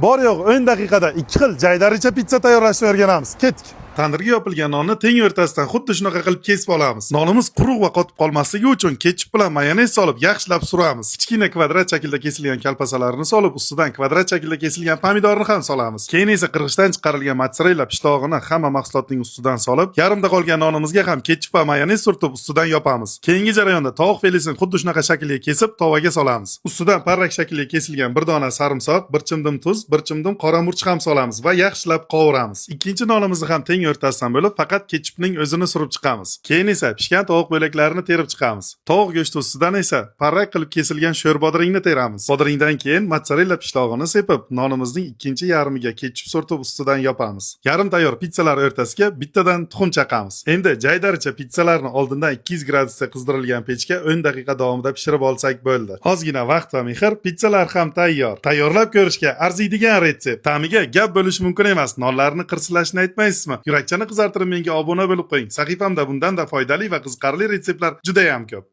Bor yo'q 10 daqiqada ikki xil jaydaricha pitsa tayyorlashni o'rganamiz. Ketdik. Tandirga yopilgan nonni teng o'rtasidan xuddi shunaqa qilib kesib olamiz. Nonimiz quruq va qotib qolmasligi uchun ketchup bilan mayonez solib yaxshilab suramiz. Kichkina kvadrat shaklda kesilgan kalpasalarni solib, ustidan kvadrat shaklda kesilgan pomidorni ham solamiz. Keyin esa qirg'ichdan chiqarilgan mozzarella pishlog'ini hamma mahsulotning ustidan solib, yarimta qolgan nonimizga ham ketchup va mayonez surtib, ustidan yopamiz. Keyingi jarayonda tovuq filesini xuddi shunaqa shaklga kesib, tovaga solamiz. Ustidan parrak shaklga kesilgan bir dona sarimsoq, bir chimdim tuz, bir chimdim qora murch ham solamiz va yaxshilab qovuramiz. Ikkinchi nonimizni ham teng o'rtasidan bo'lib, faqat ketchupning o'zini surib chiqamiz. Keyin esa pishgan tovuq bo'laklarini terib chiqamiz. Tovuq go'shti ustidan esa parrak qilib kesilgan sho'r bodringni teramiz. Bodringdan keyin mozzarella pishlog'ini sepib, nonimizning ikkinchi yarmiga ketchup surtib, ustidan yopamiz. Yarim tayyor pizzalar o'rtasiga bittadan tuxum chaqamiz. Endi jaydaricha pizzalarni oldindan 200 gradusda qizdirilgan pechga 10 daqiqa davomida pishirib olsak bo'ldi. Ozgina vaqt va mehr, pizzalar ham tayyor. Tayyorlab ko'rishga arziydigan retsept. Ta'miga gap bo'lishi mumkin emas. Nonlarni qirsillashni aytmaysizmi? Yurakchani qizartirib, menga obuna bo'lib qo'ying. Sahifamda bundan-da foydali va qiziqarli retseptlar juda ham ko'p.